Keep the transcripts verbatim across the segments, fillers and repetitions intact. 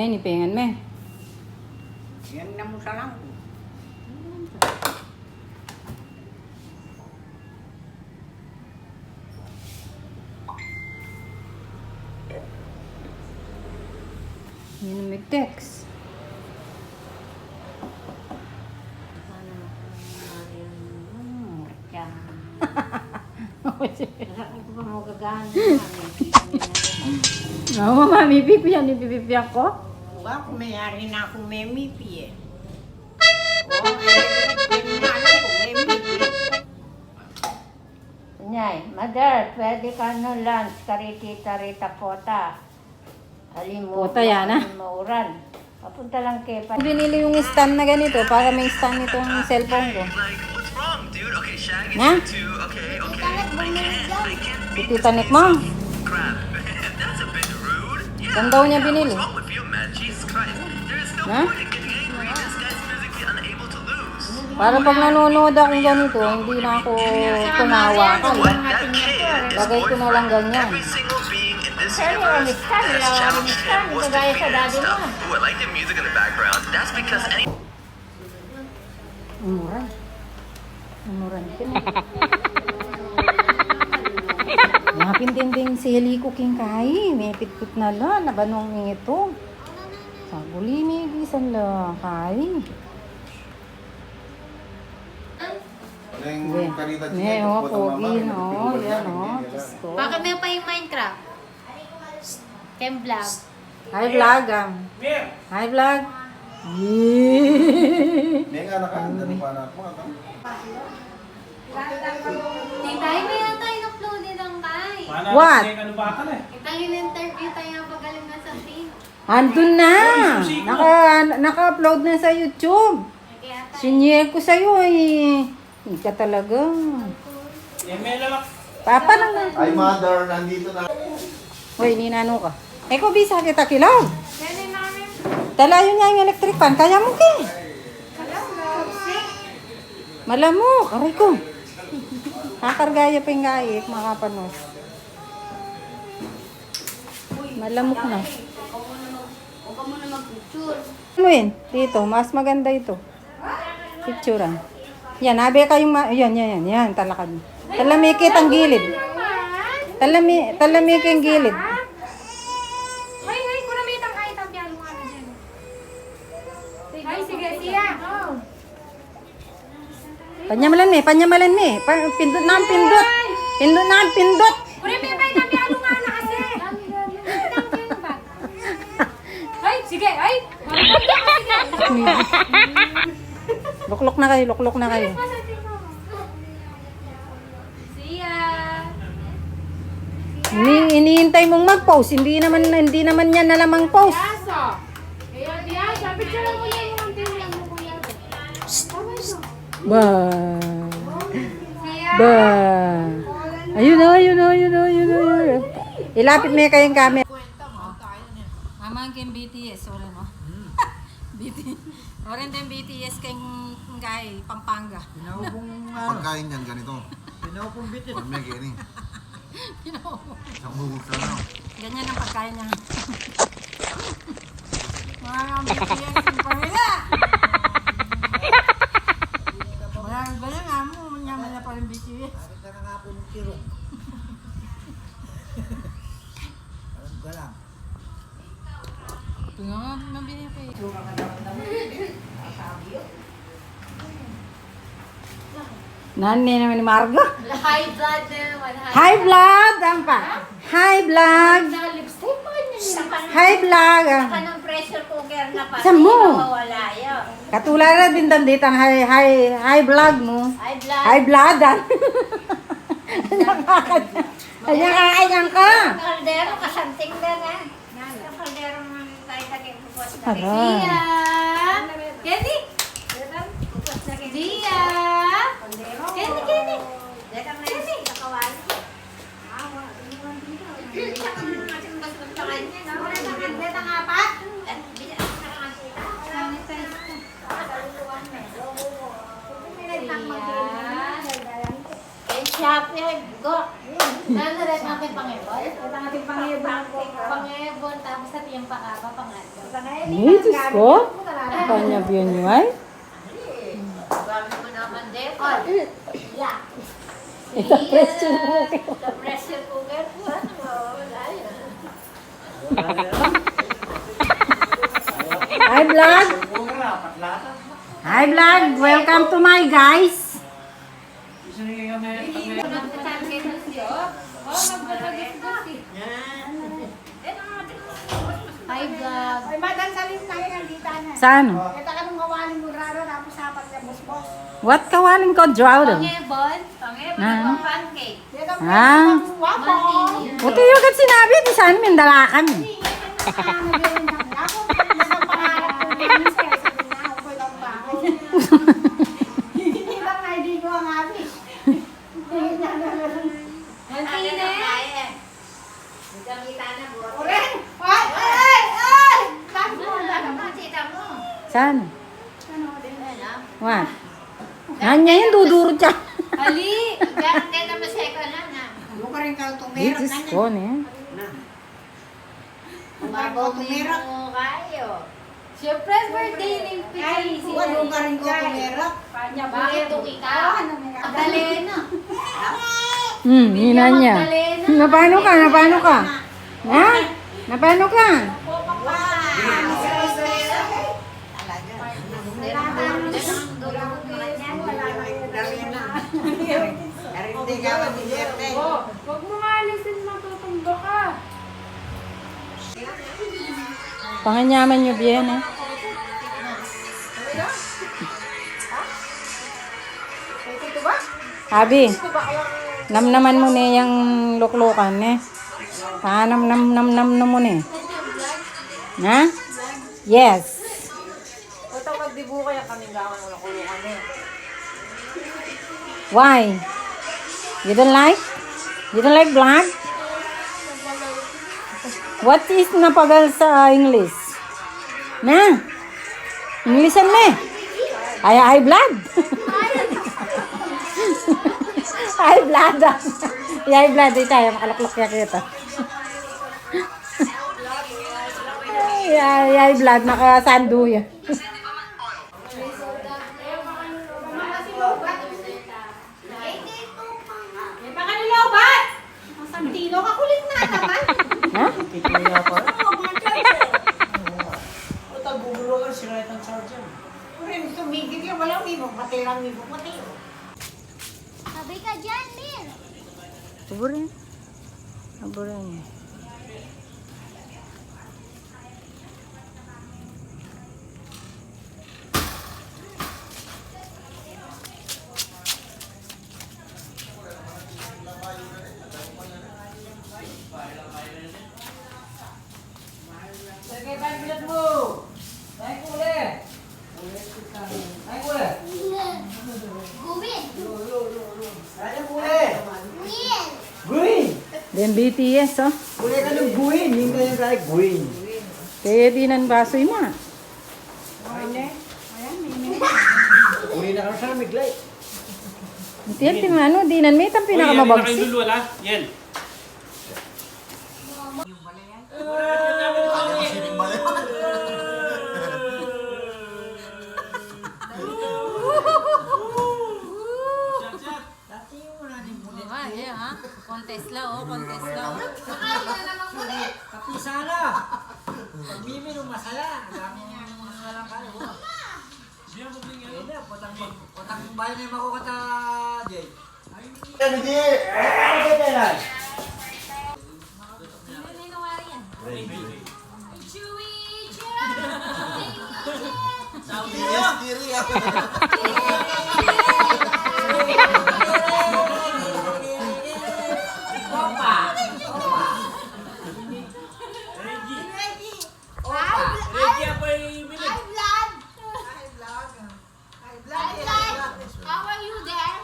Ay, ni pengan me. Yan na mu salang. Yan ang may text. Sana ako na yung, ano, yan. Wala ko pa mo gagana. Mami, pipi yan, ipipipian ko. Wa, kung mayari na akong memipi eh. O, mayari na akong memipi. Nyay, mother, pwede ka no lunch, kariti, tarita, pota. Alim mo, pota yan, ah. Mauran. Papunta lang kay pa. Binili yung stand na ganito para may stand itong cellphone ko. Na? Ititanik mo? Saan daw niya binili? Na? Para pag nanonood akong ganito, hindi na ako kumawa ka. Lagay ko na lang ganyan. Sir, yung Alex ka, nila yung Alex ka, nagagaya sa daddy mo. Umuran. Umuran ka na. Mapintinding sili ko king kai, mepitpit na la, nabanong ito. Sa guli, migisan la kai. Yan. Yan, o, pogi, no? Yan, o, Diyos ko. Baka may pa yung Minecraft. Ken vlog. Hi, vlog, am. Hi, vlog. Yee. May nga naka-, ano pa na po, ano? Tita, may yata in-upload din ang kai. What? Itang in-interview tayo pagaling na sa team. Andun na. Naka, naka-upload na sa YouTube. Nag-i-atay. Sinye ko sa'yo, eh. Ika talaga. Papa naman. Ay, mother, nandito na. Hoy, ninano ka? E ko bisa kita kilaw. Tala yun nga yung electric fan. Kaya mo, ke? Malamok. Aray ko. Kakarga ya pa yung gaik, makapanos. Malamok na. Huwag ka muna mag-picture. Ano yun? Dito, mas maganda ito. Picturean. Yan, abi kayong ma-, yan, yan, yan, yan, talakad. Tala me kitang gilid. Tala me, tala me kitang gilid. Ay, ay, kuna me itang kahit ang piano nga na dyan. Ay, sige, siya. Panyamalan me, panyamalan me. Pa-, pindot na ang pindot. Pindot na ang pindot. Kuna me pa itang piano nga na kasi. Ay, sige, ay. Luklok na kayo, luklok na kayo. Siya. Ini, iniintay mong mag-post, hindi naman, hindi naman yan alam ang post. Yaso. Kaya, Diasa, picture mo yung mga tingnan mo, kuya. Ba. Siya. Ba. Ayun na, ayun na, ayun na, ayun na, ayun na. Ilapit mo kayong camera. Mamang king B T S, sorry, no? Hmm. B T S. Orin din B T S keng, keng Pampanga. Pinaubong, ah, pagkain yan, ganito. Pinaubong bitin. Kami, gini. Pinaubong. Isang bubog sana. Ganyan ang pagkain niya. Mga B T S, yung pamilya. Wala, ganyan nga mo, manyaman na pa rin B T S. Bakit ka na nga po ng kirong? Alam ka lang. Ito na nga, mabili ko eh. Nani naman ni Margo? High blood na naman, high blood. High blood, ang pa. Ha? High blood. Naka-lipstick pa kanya. High blood, ah. Saka ng pressure cooker na pati, sa mo, mawawala yun. Katulad na din danditang high, high, high blood mo. High blood. High blood, ah. Nakakad-, kanya kakain ka. Kaldero, kasanting na nga. Yan, ang kaldero naman tayo lagi bukas na. Aray. Dia! Kenny! Bukas na, Kenny. Dia! Kaldero. Kenny, Kenny! Kenny! Sanitize ka. Dia! Kenny, siya, go! Nanu rin ating pangebon? Ating pangebon. Pangebon, tapos sa tiyang pakaba, pangatlo. Ay, Diyos ko. Kanya biyan niyo ay? Dami mo naman, Deko. Ay, yeah. Ita pressure cooker. Ita pressure cooker po, ano, wala yan. Hi, vlog. Hi, vlog. Welcome to my guys. Hi, vlog. Ay, madan sa rin tayo ng dita na. Saan? Kita ka nung kawali mo raro, tapos apat na busbos. What kawaling ko, Joao? Pangebon. Pangebon, ah. Pancake. Ah. Buti yung kat sinabi, di saan, mindalakan. Saan? What? Nanya yan, dudurut siya. Ali, diyan, diyan naman sa ikaw na, na. Buka rin ka tumira, Diyos ko, ne? Mabaw tumira. Siyempre, birthday ni Pichi. Buka rin ka tumira. Bakit tuki ka? Magdalena. Hmm, hinanya. Magdalena. Napano ka? Napano ka? Ha? Napano ka? Huwag mo nga alisin, matutumba ka. Panganyaman nyo, bien, eh. Abi, namnaman mu ne yang luklukan, ne? Panam, nam, nam, nam, nam mu ne. Ha? Yes. O, tawag di buka yang kaming gawan, wala ko yung ano. Why? You don't like? You don't like blood? What is napagal sa English? Na? English me? Ay, ay, blood. Ay, blood. Ay, blood. Ita, ay, makalukluk ya kita. Ay, ay, ay, blood. Nakasandu ya. May pakanilobat! Ang santino, kakulit na naman. Ha? Ito nga pa. O, tagugulo ka, sira itang charger. Uy, tumigil yan, wala, uy, magpatay lang, uy, magpatay, o. Sabay ka dyan, Min. Abo rin. Abo rin. Lagay pa yung bilog mo. Tayo, kule. Tayo, kule. Guwin. Tayo, kule. Guwin. Guwin. Then B T S, o. Kule ka ng guwin. Yung kaya kaya guwin. Kaya dinan baso yung mga. Uli na kami sa miglay. Iti yan, ting ano, dinan me, itang pinakamabagsi. Yen. Dati mo na rin muli. Ah, yeah, ha? Contest la, o, contest la, o. Kapi sana. Pag mimi nung masaya, dami nga nung masaya lang kayo, o. Hindi na, potang, potang bayan na yung makukata, Jay. Hindi. Ano ka ba yan? Opa! Opa! Ready! Opa! Ready ako, Emily! High blood! High blood! High blood! How are you there?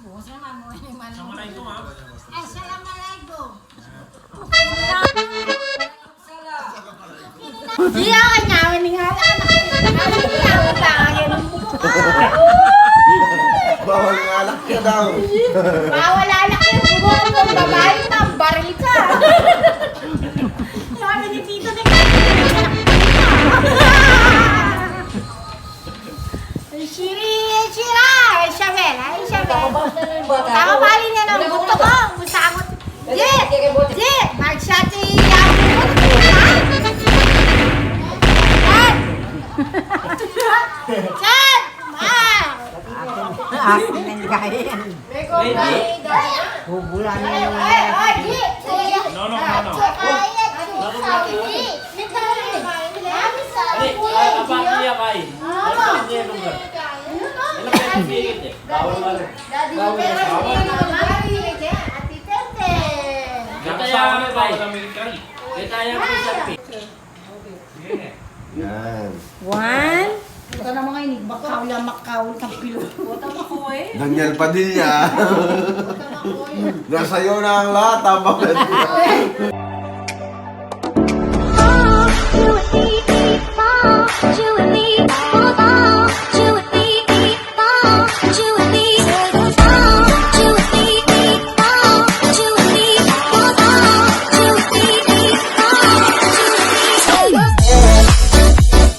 Bukas naman mo, Emily. Assalamualaikum, ha? Assalamualaikum. Di ako nyawa ni nga lang. Bawal nga lang siya daw. Bawal anak yung bubo. Babae, tambaril ka. Sabi ni Tito, ni Shiri, Shira, Isabel, ay, Isabel. Tama pali niya ng gusto ko, gusto ko. Jit! Jit! Mag-shot si Yabu. Shot! Shot! Ah! Akin ang gayan. Ready? Bubulan na yung... Ay, ay, ay, Jit! No, no, no, no. Ay, ay, ay, ay. Dali, ah, abang niya, bay. Abang niya, lugar. Ilang beses siya, eh? Bawal wala. Kita yan, bay. Kita yan, bay. Yan. One. Ito na mga inig, Macau yan, Macau, Tampilo. Daniel Padilla. Nasa iyo na ang lahat, tama ba?